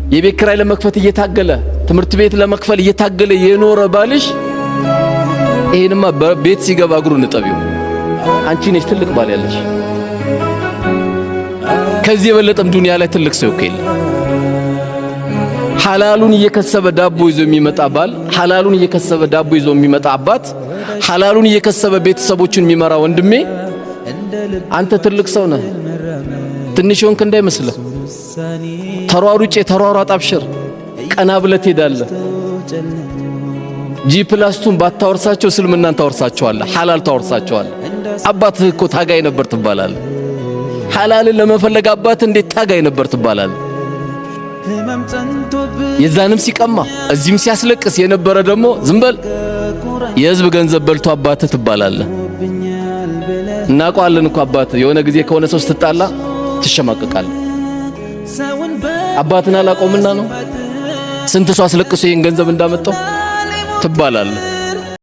የቤት ኪራይ ለመክፈት እየታገለ፣ ትምህርት ቤት ለመክፈል እየታገለ የኖረ ባልሽ ይሄንማ በቤት ሲገባ እግሩን እጠቢው። አንቺ ነሽ ትልቅ ባል ያለሽ። ከዚህ የበለጠም ዱንያ ላይ ትልቅ ሰው እኮ የለም። ሐላሉን እየከሰበ ዳቦ ይዞ የሚመጣ ባል፣ ሐላሉን እየከሰበ ዳቦ ይዞ የሚመጣ አባት፣ ሐላሉን እየከሰበ ቤተሰቦቹን የሚመራ ወንድሜ፣ አንተ ትልቅ ሰው ነህ። ትንሽ ሆንክ እንዳይመስልህ። ተሯሩጬ ተሯሯጥ፣ አብሽር፣ ቀና ብለህ ትሄዳለህ። G+2 ን ባታወርሳቸው እስልምናን ታወርሳቸዋለህ፣ ሐላል ታወርሳቸዋለህ። አባትህ እኮ ታጋይ ነበር ትባላለህ። ሐላልን ለመፈለግ አባትህ እንዴት ታጋይ ነበር ትባላለህ። የዛንም ሲቀማ እዚህም ሲያስለቅስ የነበረ ደግሞ ዝም በል፣ የህዝብ ገንዘብ በልቶ አባትህ ትባላለህ። እናውቀዋለን እኮ አባትህ የሆነ ጊዜ ከሆነ ሰው ስትጣላ ትሸማቀቃለህ። አባትን አላቆምና ነው፣ ስንት ሰው አስለቅሶ ይህን ገንዘብ እንዳመጣው ትባላለህ።